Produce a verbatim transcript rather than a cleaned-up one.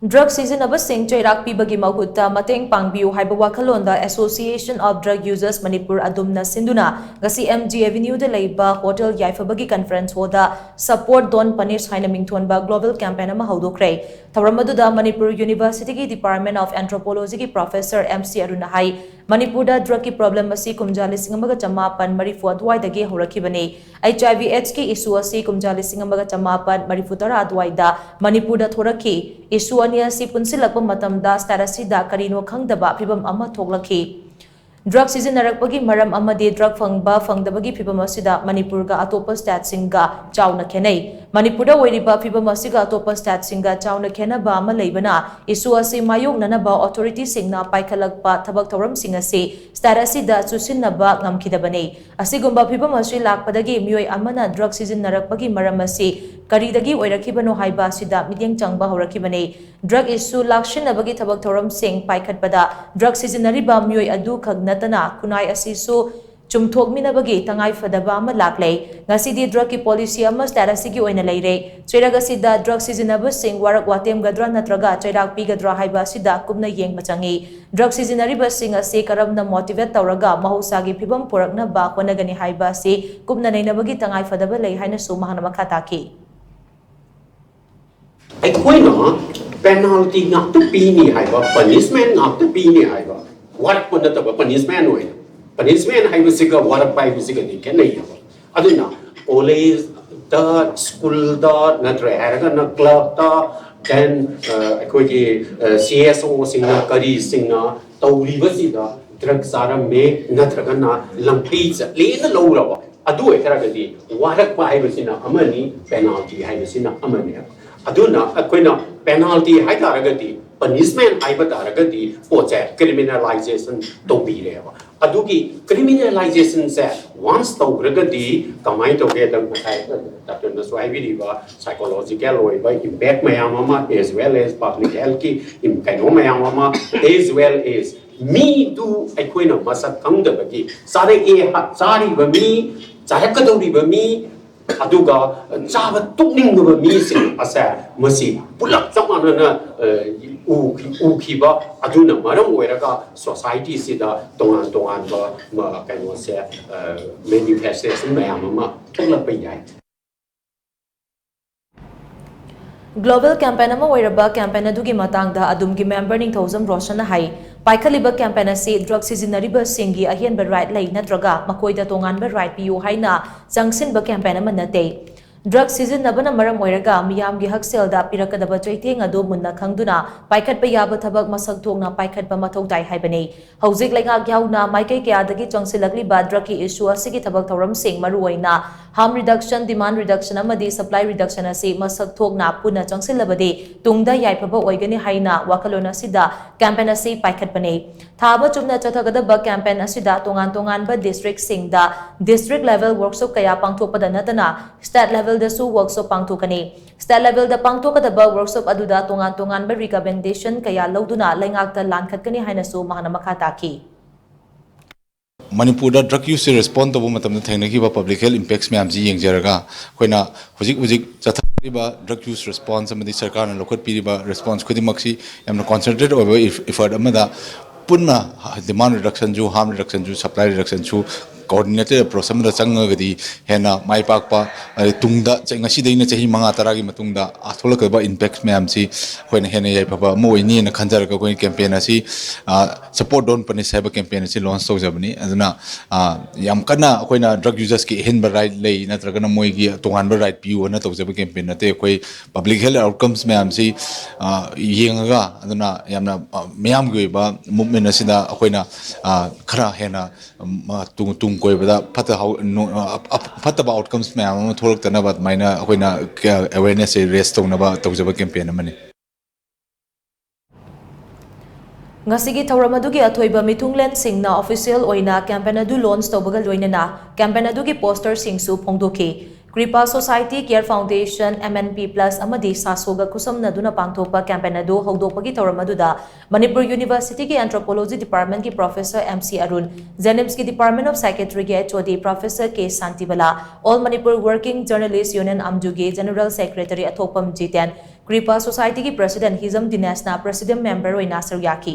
Drug ꯁꯤꯖꯤꯟꯅꯕꯁꯤꯡ ꯆꯩꯔꯥꯛ ꯄꯤꯕꯒꯤ ꯃꯍꯨꯠꯇ ꯃꯇꯦꯡ ꯄꯥꯡꯕꯤꯌꯨ ꯍꯥꯏꯕ ꯋꯥꯈꯜꯂꯣꯟꯗ Association of Drug Users Manipur ꯑꯗꯨꯝꯅ ꯁꯤꯟꯗꯨꯅ ꯉꯁꯤ M G Avenue ꯗ ꯂꯩꯕ ꯍꯣꯇꯦꯜ ꯌꯥꯏꯐꯕꯒꯤ conference hall ꯗ Support, Don't Punish ꯍꯥꯏꯅ ꯃꯤꯡꯊꯣꯟꯕ global campaign ꯑꯃ ꯍꯧꯗꯣꯛꯈ꯭ꯔꯦ꯫ ꯊꯧꯔꯝ ꯑꯗꯨꯗ ꯃꯅꯤꯄꯨꯔ University ꯒꯤ Department of Anthropology ꯒꯤ Professor M C ꯑꯔꯨꯟꯅ ꯍꯥꯏ, ꯃꯅꯤꯄꯨꯔꯗ ꯗ꯭ꯔꯒꯀꯤ problem ꯑꯁꯤ ꯀꯨꯝꯖꯥ ꯂꯤꯁꯤꯡ ꯑꯃꯒ ꯆꯃꯥꯄꯟ ꯃꯔꯤꯐꯨ ꯑꯗꯨꯋꯥꯏꯗꯒꯤ ꯍꯧꯔꯛꯈꯤꯕꯅꯤ꯫ H I V AIDS ꯀꯤ issue ꯑꯁꯤ ꯀꯨꯝꯖꯥ ꯂꯤꯁꯤꯡ ꯑꯃꯒ ꯆꯃꯥꯄꯟ ꯃꯔꯤꯐꯨ ꯇꯔꯥ ꯑꯗꯨꯋꯥꯏꯗ ꯃꯅꯤꯄꯨꯔꯗ ꯊꯣꯔꯛꯈꯤ꯫ Issue ꯑꯅꯤ ꯑꯁꯤ ꯄꯨꯟꯁꯤꯜꯂꯛꯄ ꯃꯇꯝꯗ state ꯑꯁꯤꯗ ꯀꯔꯤꯅꯣ ꯈꯪꯗꯕ ꯐꯤꯚꯝ ꯑꯃ ꯊꯣꯛꯂꯛꯈꯤ꯫ ꯗ꯭ꯔꯒ ꯁꯤꯖꯤꯟꯅꯔꯛꯄꯒꯤ ꯃꯔꯝ ꯑꯃꯗꯤ ꯗ꯭ꯔꯒ ꯐꯪꯕ ꯐꯪꯗꯕꯒꯤ ꯐꯤꯚꯝ ꯑꯁꯤꯗ ꯃꯅꯤꯄꯨꯔꯒ ꯑꯇꯣꯞꯄ stateꯁꯤꯡꯒ ꯆꯥꯎꯅ ꯈꯦꯠꯅꯩ꯫ ꯃꯅꯤꯄꯨꯔꯗ ꯑꯣꯏꯔꯤꯕ ꯐꯤꯚꯝ ꯑꯁꯤꯒ ꯑꯇꯣꯞꯄ stateꯁꯤꯡꯒ ꯆꯥꯎꯅ ꯈꯦꯠꯅꯕ ꯑꯃ ꯂꯩꯕꯅ, issue ꯑꯁꯤ ꯃꯥꯌꯣꯛꯅꯅꯕ authorityꯁꯤꯡꯅ ꯄꯥꯏꯈꯠꯂꯛꯄ ꯊꯕꯛ ꯊꯧꯔꯝꯁꯤꯡ ꯑꯁꯤ state ꯑꯁꯤꯗ ꯆꯨꯁꯤꯟꯅꯕ ꯉꯝꯈꯤꯗꯕꯅꯤ꯫ ꯑꯁꯤꯒꯨꯝꯕ ꯐꯤꯚꯝ ꯑꯁꯤ ꯂꯥꯛꯄꯗꯒꯤ ꯃꯤꯑꯣꯏ ꯑꯃꯅ ꯗ꯭ꯔꯒ ꯁꯤꯖꯤꯟꯅꯔꯛꯄꯒꯤ ꯃꯔꯝ ꯑꯁꯤ ꯀꯔꯤꯗꯒꯤ ꯑꯣꯏꯔꯛꯈꯤꯕꯅꯣ ꯍꯥꯏꯕ ꯑꯁꯤꯗ ꯃꯤꯠꯌꯦꯡ ꯆꯪꯕ ꯍꯧꯔꯛꯈꯤꯕꯅꯤ꯫ ꯗ꯭ꯔꯒ issue ꯂꯥꯛꯁꯤꯟꯅꯕꯒꯤ ꯊꯕꯛ ꯊꯧꯔꯝꯁꯤꯡ ꯄꯥꯏꯈꯠꯄꯗ ꯗ꯭ꯔꯒ ꯁꯤꯖꯤꯟꯅꯔꯤꯕ ꯃꯤꯑꯣꯏ ꯑꯗꯨ ꯈꯛ ꯅꯠꯇꯅ ꯈꯨꯟꯅꯥꯏ ꯑꯁꯤꯁꯨ ꯆꯨꯝꯊꯣꯛꯃꯤꯟꯅꯕꯒꯤ ꯇꯉꯥꯏꯐꯗꯕ ꯑꯃ ꯂꯥꯛꯂꯦ꯫ ꯉꯁꯤꯗꯤ ꯗ꯭ꯔꯒꯀꯤ policy ꯑꯃ state ꯑꯁꯤꯒꯤ ꯑꯣꯏꯅ ꯂꯩꯔꯦ꯫ ꯆꯩꯔꯛ ꯑꯁꯤꯗ ꯗ꯭ꯔꯒ ꯁꯤꯖꯤꯟꯅꯕꯁꯤꯡ ꯋꯥꯔꯛ ꯋꯥꯇꯦꯝꯒꯗ꯭ꯔꯥ ꯅꯠꯇ꯭ꯔꯒ ꯆꯩꯔꯥꯛ ꯄꯤꯒꯗ꯭ꯔꯥ ꯍꯥꯏꯕ ꯑꯁꯤꯗ ꯀꯨꯞꯅ ꯌꯦꯡꯕ ꯆꯪꯏ꯫ ꯗ꯭ꯔꯒ ꯁꯤꯖꯤꯟꯅꯔꯤꯕꯁꯤꯡ ꯑꯁꯤ ꯀꯔꯝꯅ motivate ꯇꯧꯔꯒ ꯃꯍꯧꯁꯥꯒꯤ ꯐꯤꯕꯝ ꯄꯨꯔꯛꯅꯕ ꯍꯣꯠꯅꯒꯅꯤ ꯍꯥꯏꯕ ꯑꯁꯤ ꯀꯨꯞꯅ ꯅꯩꯅꯕꯒꯤ ꯇꯉꯥꯏꯐꯗꯕ ꯂꯩ ꯍꯥꯏꯅꯁꯨ ꯃꯍꯥꯛꯅ ꯃꯈꯥ ꯇꯥꯈꯤ꯫ ꯑꯩꯈꯣꯏꯅ penalty ꯉꯥꯛꯇ ꯄꯤꯅꯤ ꯍꯥꯏꯕ, punishment ꯉꯥꯛꯇ ꯄꯤꯅꯤ ꯍꯥꯏꯕ, ꯋꯥꯔꯛꯄ ꯅꯠꯇꯕ punishment ꯑꯣꯏꯅ, punishment ꯍꯥꯏꯕꯁꯤꯒ ꯋꯥꯔꯛꯄ ꯍꯥꯏꯕꯁꯤꯒꯗꯤ ꯈꯦꯠꯅꯩꯌꯦꯕ꯫ ꯑꯗꯨꯅ ꯀꯣꯂꯦꯖꯇ, ꯁ꯭ꯀꯨꯜꯗ, ꯅꯠꯇ꯭ꯔꯦ ꯍꯥꯏꯔꯒꯅ ꯀ꯭ꯂꯕꯇ, then ꯑꯩꯈꯣꯏꯒꯤ C S O ꯁꯤꯡꯅ ꯀꯔꯤꯁꯤꯡꯅ ꯇꯧꯔꯤꯕꯁꯤꯗ ꯗ꯭ꯔꯒ ꯆꯥꯔꯝꯃꯦ ꯅꯠꯇ꯭ꯔꯒꯅ ꯂꯝꯐꯩ ꯆꯠꯂꯦꯅ ꯂꯧꯔꯕ, ꯑꯗꯨ ꯑꯣꯏꯇꯥꯔꯒꯗꯤ ꯋꯥꯔꯛꯄ ꯍꯥꯏꯕꯁꯤꯅ ꯑꯃꯅꯤ, penalty ꯍꯥꯏꯕꯁꯤꯅ ꯑꯃꯅꯤ꯫ ꯑꯗꯨꯅ ꯑꯩꯈꯣꯏꯅ penalty ꯍꯥꯏ ꯇꯥꯔꯒꯗꯤ, punishment ꯍꯥꯏꯕ ꯇꯥꯔꯒꯗꯤ ꯄꯣꯠꯁꯦ criminalization ꯇꯧꯕꯤꯔꯦꯕ꯫ ꯑꯗꯨꯒꯤ criminalizationꯁꯦ once ꯇꯧꯈ꯭ꯔꯒꯗꯤ ꯀꯃꯥꯏꯅ ꯇꯧꯒꯦꯗ, ꯉꯁꯥꯏ ꯗꯥꯛꯇꯔꯅꯁꯨ ꯍꯥꯏꯕꯤꯔꯤꯕ psychological ꯑꯣꯏꯕ impact ꯃꯌꯥꯝ ꯑꯃ, as well as public healthꯀꯤ ꯀꯩꯅꯣ ꯃꯌꯥꯝ ꯑꯃ, as well as ꯃꯤꯗꯨ ꯑꯩꯈꯣꯏꯅ ꯃꯁꯛ ꯈꯪꯗꯕꯒꯤ ꯆꯥꯔꯛꯑꯦ, ꯆꯥꯔꯤꯕ ꯃꯤ, ꯆꯥꯔꯛꯀꯗꯧꯔꯤꯕ ꯃꯤ, ꯑꯗꯨꯒ ꯆꯥꯕ ꯇꯣꯛꯅꯤꯡꯉꯕ ꯃꯤꯁꯤꯡ ꯑꯁꯦ ꯃꯁꯤ ꯄꯨꯂꯞ ꯆꯞ ꯑꯗꯨꯅ, ꯑ, ꯎꯈꯤ-, ꯎꯈꯤꯕ ꯑꯗꯨꯅ ꯃꯔꯝ ꯑꯣꯏꯔꯒ ꯁꯣꯁꯥꯏꯇꯤꯁꯤꯗ ꯇꯣꯉꯥꯟ ꯇꯣꯉꯥꯟꯕ, ꯃ-, ꯀꯩꯅꯣꯁꯦ, ꯑ, ꯃꯦꯅꯤꯐꯦꯁꯇꯦꯁꯟ ꯃꯌꯥꯝ ꯑꯃ ꯊꯣꯛꯂꯛꯄ ꯌꯥꯏ꯫ Global campaign ꯑꯃ ꯑꯣꯏꯔꯕ campaign ꯑꯗꯨꯒꯤ ꯃꯇꯥꯡꯗ ꯑꯗꯨꯝꯒꯤ member ꯅꯤꯡꯊꯧꯖꯝ ꯔꯣꯁꯟꯅ ꯍꯥꯏ, ꯄꯥꯏꯈꯠꯂꯤꯕ campaign ꯑꯁꯤ drug ꯁꯤꯖꯤꯟꯅꯔꯤꯕꯁꯤꯡꯒꯤ ꯑꯍꯦꯟꯕ right ꯂꯩ ꯅꯠꯇ꯭ꯔꯒ ꯃꯈꯣꯏꯗ ꯇꯣꯉꯥꯟꯕ right ꯄꯤꯌꯨ ꯍꯥꯏꯅ ꯆꯪꯁꯤꯟꯕ campaign ꯑꯃ ꯅꯠꯇꯦ꯫ Drug ꯁꯤꯖꯤꯟꯅꯕꯅ ꯃꯔꯝ ꯑꯣꯏꯔꯒ ꯃꯤꯌꯥꯝꯒꯤ ꯍꯛꯁꯦꯜꯗ ꯄꯤꯔꯛꯀꯗꯕ ꯆꯩꯊꯦꯡ ꯑꯗꯨ ꯃꯨꯟꯅ ꯈꯪꯗꯨꯅ ꯄꯥꯏꯈꯠꯄ ꯌꯥꯕ ꯊꯕꯛ ꯃꯁꯛ ꯊꯣꯛꯅ ꯄꯥꯏꯈꯠꯄ ꯃꯊꯧ ꯇꯥꯏ ꯍꯥꯏꯕꯅꯤ꯫ ꯍꯧꯖꯤꯛ ꯂꯩꯉꯥꯛ ꯌꯥꯎꯅ ꯃꯥꯏꯀꯩ ꯀꯌꯥꯗꯒꯤ ꯆꯪꯁꯤꯜꯂꯛꯂꯤꯕ drug ꯀꯤ issue ꯑꯁꯤꯒꯤ ꯊꯕꯛ ꯊꯧꯔꯝꯁꯤꯡ, ꯃꯔꯨꯑꯣꯏꯅ harm reduction, demand reduction ꯑꯃꯗꯤ supply reduction ꯑꯁꯤ ꯃꯁꯛ ꯊꯣꯛꯅ ꯄꯨꯟꯅ ꯆꯪꯁꯤꯜꯂꯕꯗꯤ ꯇꯨꯡꯗ ꯌꯥꯏꯐꯕ ꯑꯣꯏꯒꯅꯤ ꯍꯥꯏꯅ ꯋꯥꯈꯜꯂꯣꯟ ꯑꯁꯤꯗ campaign ꯑꯁꯤ ꯄꯥꯏꯈꯠꯄꯅꯤ꯫ ꯊꯥ ꯑꯃ ꯆꯨꯞꯅ ꯆꯠꯊꯒꯗꯕ campaign ꯑꯁꯤꯗ ꯇꯣꯉꯥꯟ ꯇꯣꯉꯥꯟꯕ district ꯁꯤꯡꯗ district level workshop ꯀꯌꯥ ꯄꯥꯡꯊꯣꯛꯄꯗ ꯅꯠꯇꯅ state level ꯗꯁꯨ workshop ꯄꯥꯡꯊꯣꯛꯀꯅꯤ꯫ State level ꯗ ꯄꯥꯡꯊꯣꯛꯀꯗꯕ workshop ꯑꯗꯨꯗ ꯇꯣꯉꯥꯟ ꯇꯣꯉꯥꯟꯕ recommendation ꯀꯌꯥ ꯂꯧꯗꯨꯅ ꯂꯩꯉꯥꯛꯇ ꯂꯥꯟꯈꯠꯀꯅꯤ ꯍꯥꯏꯅꯁꯨ ꯃꯍꯥꯛꯅ ꯃꯈꯥ ꯇꯥꯈꯤ꯫ ꯃꯅꯤꯄꯨꯔꯗ drug use ꯁꯦ respond ꯇꯧꯕ ꯃꯇꯝꯗ ꯊꯦꯡꯅꯈꯤꯕ public health impacts ꯃꯌꯥꯝꯁꯤ ꯌꯦꯡꯖꯔꯒ, ꯑꯩꯈꯣꯏꯅ ꯍꯧꯖꯤꯛ ꯍꯧꯖꯤꯛ ꯆꯠꯊꯔꯤꯕ drug use response ꯑꯃꯗꯤ ꯁꯔꯀꯥꯔꯅ ꯂꯧꯈꯠꯄꯤꯔꯤꯕ response ꯈꯨꯗꯤꯡꯃꯛꯁꯤ ꯌꯥꯝꯅ concentrate ꯑꯣꯏꯕ effort ꯑꯃꯗ ꯄꯨꯟꯅ demand reduction ꯁꯨ, harm reduction ꯁꯨ, supply reduction ꯁꯨ coordinated approach ꯑꯃꯗ ꯆꯪꯉꯒꯗꯤ ꯍꯦꯟꯅ ꯃꯥꯏ ꯄꯥꯛꯄ, ꯑꯗꯩ ꯇꯨꯡꯗ ꯆ-, ꯉꯁꯤꯗꯩꯅ ꯆꯍꯤ ꯃꯉꯥ ꯇꯔꯥꯒꯤ ꯃꯇꯨꯡꯗ, ꯑ, ꯊꯣꯛꯂꯛꯀꯗꯕ impacts ꯃꯌꯥꯝꯁꯤ ꯑꯩꯈꯣꯏꯅ ꯍꯦꯟꯅ ꯌꯥꯏꯐꯕ ꯑꯃ ꯑꯣꯏꯅꯤꯅ ꯈꯟꯖꯔꯒ ꯑꯩꯈꯣꯏꯅ campaign ꯑꯁꯤ, ꯑ, Support Don't Punish ꯍꯥꯏꯕ campaign ꯑꯁꯤ launch ꯇꯧꯖꯕꯅꯤ꯫ ꯑꯗꯨꯅ, ꯑ, ꯌꯥꯝ ꯀꯟꯅ ꯑꯩꯈꯣꯏꯅ drug users ꯀꯤ ꯑꯍꯦꯟꯕ right ꯂꯩ ꯅꯠꯇ꯭ꯔꯒꯅ ꯃꯣꯏꯒꯤ ꯇꯣꯉꯥꯟꯕ right ꯄꯤꯌꯨ ꯍꯥꯏꯅ ꯇꯧꯖꯕ campaign ꯅꯠꯇꯦ꯫ ꯑꯩꯈꯣꯏ public health outcomes ꯃꯌꯥꯝꯁꯤ, ꯑ, ꯌꯦꯡꯉꯒ, ꯑꯗꯨꯅ ꯌꯥꯝꯅ, ꯑ, ꯃꯤꯌꯥꯝꯒꯤ ꯑꯣꯏꯕ movement ꯑꯁꯤꯗ ꯑꯩꯈꯣꯏꯅ, ꯑ, ꯈꯔ ꯍꯦꯟꯅ, ꯎꯝ, ꯑ, ꯇꯨꯡ, ꯇꯨꯡ ꯀꯣꯏꯕꯗ ꯐꯠꯇ ꯍꯥꯎ-, ꯅꯨ-, ꯑ, ꯑ, ꯐꯠꯇꯕ outcomes ꯃꯌꯥꯝ ꯑꯃ ꯊꯣꯛꯂꯛꯇꯅꯕ ꯑꯗꯨꯃꯥꯏꯅ ꯑꯩꯈꯣꯏꯅ ꯀ-, awareness ꯁꯦ raise ꯇꯧꯅꯕ ꯇꯧꯖꯕ campaign ꯑꯃꯅꯤ꯫ ꯉꯁꯤꯒꯤ ꯊꯧꯔꯝ ꯑꯗꯨꯒꯤ ꯑꯊꯣꯏꯕ ꯃꯤꯊꯨꯡꯂꯦꯟꯁꯤꯡꯅ official ꯑꯣꯏꯅ campaign ꯑꯗꯨ launch ꯇꯧꯕꯒ ꯂꯣꯏꯅꯅ campaign ꯑꯗꯨꯒꯤ poster ꯁꯤꯡꯁꯨ ꯐꯣꯡꯗꯣꯛꯈꯤ꯫ Kripa Society, Care Foundation, M N P plus ꯑꯃꯗꯤ ꯁꯥꯁꯣꯒ ꯈꯨꯠꯁꯝꯅꯗꯨꯅ ꯄꯥꯡꯊꯣꯛꯄ campaign ꯑꯗꯨ ꯍꯧꯗꯣꯛꯄꯒꯤ ꯊꯧꯔꯝ ꯑꯗꯨꯗ ꯃꯅꯤꯄꯨꯔ University ꯒꯤ Anthropology Department ꯀꯤ Professor M C Arun, JNIMS ꯀꯤ Department of Psychiatry ꯒꯤ H O D Professor K Shantibala, All Manipur Working Journalist Union, ꯑꯝꯖꯨꯒꯤ General Secretary ꯑꯊꯣꯛꯄꯝ ꯖꯤꯇꯦꯟ, ꯀ꯭ꯔꯤꯄꯥ ꯁꯣꯁꯥꯏꯇꯤꯒꯤ ꯄ꯭ꯔꯁꯤꯗꯦꯟꯠ ꯍꯤꯖꯝ ꯗꯤꯅꯦꯁꯅ ꯄ꯭ꯔꯁꯤꯗꯦꯟꯠ ꯃꯦꯝꯕꯔ ꯑꯣꯏꯅ ꯁꯔꯨꯛ ꯌꯥꯈꯤ꯫